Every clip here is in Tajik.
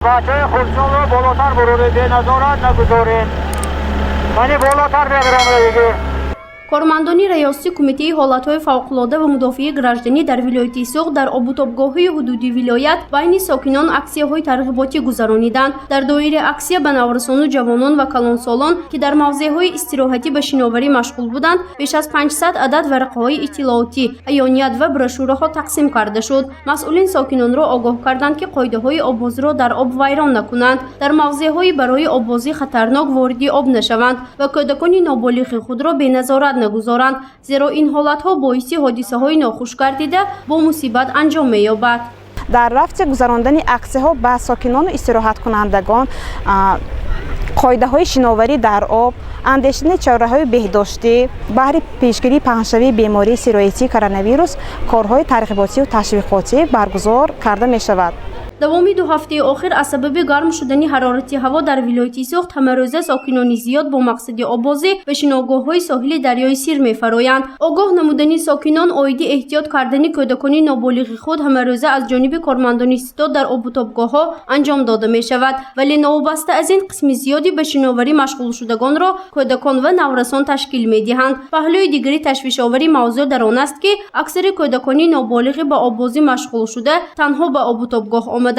Бачаи хурдсолро болотар буроред, беназорат нагузоред. Мани болотар мебарам диге. Кормандони Раёсати Кумитаи ҳолатҳои фавқулода ва мудофиаи гражданӣ дар вилояти Суғд дар обутобгоҳҳои ҳудуди вилоят байни сокинон аксияҳои тарғиботӣ гузарониданд. Дар доираи аксия ба наврасону ҷавонон ва калонсолон, ки дар мавзеъҳои истироҳатӣ ба шиноварӣ машғул буданд, беш аз 500 адад варақаҳои иттилоотӣ, аёният ва брошюраҳо тақсим карда шуд. Масъулин сокинонро огоҳ карданд, ки қоидаҳои оббозиро дар об вайрон накунанд, дар мавзеъҳои барои оббозӣ хатарнок вориди об нашаванд ва кӯдакони ноболиғи худро беназорат нагузоранд, зеро ин ҳолатҳо боиси ҳодисаҳои нохуш гардида, бо мусибат анҷом меёбад. Дар рафти гузарондани аксияҳо ба сокинону истироҳаткунандагон қоидаҳои шиноварӣ дар об, андешидани чораҳои беҳдоштӣ баҳри пешгирии паҳншавии бемории сироятии коронавирус корҳои тарғиботию ташвиқотӣ баргузор карда мешавад. Давоми 2 ҳафтаи охир аз сабаби гарм шудани ҳарорати ҳаво дар вилояти Суғд ҳамарӯза сокинони зиёд бо мақсади оббозӣ ба шиногоҳҳои соҳили дарёи Сир мефароянд. Огоҳ намудани сокинон оиди эҳтиёт кардани кӯдакони ноболиғи худ ҳамарӯза аз ҷониби кормандони ситод дар обутобгоҳҳо анҷом дода мешавад, вале новобаста аз ин, қисми зиёди ба шиноварӣ машғулшудагонро кӯдакон ва наврасон ташкил медиҳанд. Паҳлӯи дигари ташвишовари мавзӯъ дар он аст, ки аксари кӯдакони ноболиғи ба оббозӣ машғулшуда танҳо ба обутобгоҳ омаданд.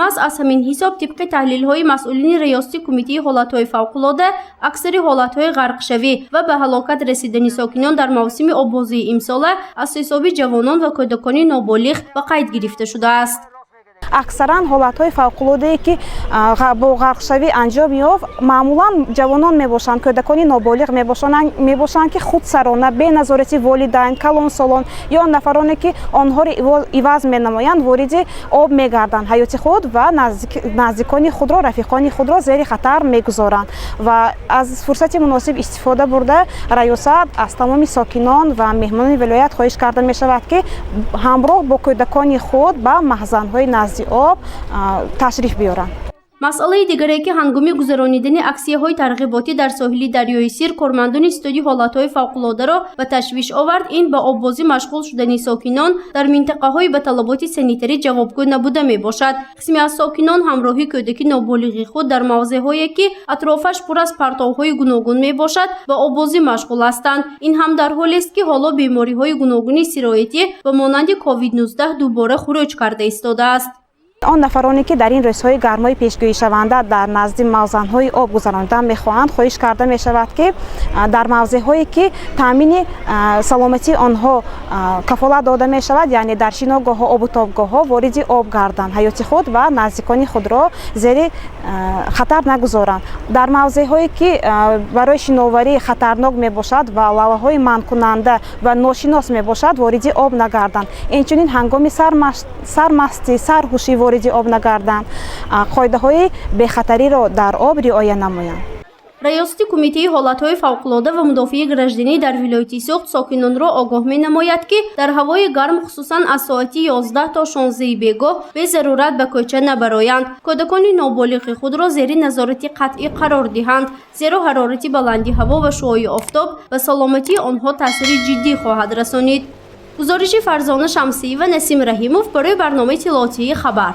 Маҳз аз ҳамин ҳисоб, тибқи таҳлилҳои масъулини Раёсати Кумитаи ҳолатҳои фавқулода, аксари ҳолатҳои ғарқшавӣ ва ба ҳалокат расидани сокинон дар мавсими оббозии имсола аз ҳисоби ҷавонон ва кӯдакони ноболиғ ба қайд гирифта шудааст. Аксаран ҳолатҳои фавқулодае, ки бо ғарқшавӣ анҷом меёфт, маъмулан ҷавонон мебошанд, кӯдакони ноболиғ мебошанд, ки худсарона, бе назорати волидайн, калонсолон ё нафароне, ки онҳоро иваз менамоянд, вориди об мегарданд, ҳаёти худ ва наздикони худро, рафиқони худро зери хатар мегузоранд. Ва аз фурсати муносиб истифода бурда, раёсат аз тамоми сокинон ва меҳмонони вилоят хоҳиш карда мешавад, ки ҳамроҳ бо кӯдакони худ ба маҳзанҳои назди об ташриф биёранд. Масъалаи дигаре, ки ҳангоми гузаронидани аксияҳои тарғиботӣ дар соҳили дарёи Сир кормандони ситоди ҳолатҳои фавқулодаро ба ташвиш овард, ин ба оббозӣ машғул шудани сокинон дар минтақаҳои ба талаботи санитарӣ ҷавобгӯ набуда мебошад. Қисме аз сокинон ҳамроҳи кӯдаки ноболиғи худ дар мавзеъҳое, ки атрофаш пур аз партовҳои гуногун мебошад, ба оббозӣ машғул ҳастанд. Ин ҳам дар ҳолест, ки ҳоло бемориҳои гуногуни сироятӣ ба монанди COVID-19 дубора хуруҷ карда истодааст. Он нафароне, ки дар ин рӯзҳои гармои пешгӯишаванда дар назди мавзанҳои об гузаронидан мехоҳанд, хоҳиш карда мешавад, ки дар мавзеъҳое, ки таъмини саломатии онҳо кафолат дода мешавад, яъне дар шиногоҳҳо, обутобгоҳҳо вориди об гарданд, ҳаёти худ ва наздикони худро зери хатар нагузоранд. Дар мавзеъҳое, ки барои шиноварӣ хатарнок мебошад ва лаваҳои манъкунанда ва ношинос мебошад, вориди об нагарданд. Инчунин ҳангоми сармастӣ, сарҳушӣ вориди об нагарданд, қоидаҳои бехатариро дар об риоя намоянд. Раёсати Кумитаи ҳолатҳои фавқулода ва мудофиаи гражданӣ дар вилояти Суғд сокинонро огоҳ менамояд, ки дар ҳавои гарм, хусусан аз соати 11 то 16 бегоҳ, безарурат ба кӯча набароянд, кӯдакони ноболиғи худро зери назорати қатъӣ қарор диҳанд, зеро ҳарорати баланди ҳаво ва шуои офтоб ба саломатии онҳо таъсири ҷиддӣ хоҳад расонид. Гузориши Фарзона Шамсиева, Насим Раҳимов барои барномаи иттилоотии «Хабар».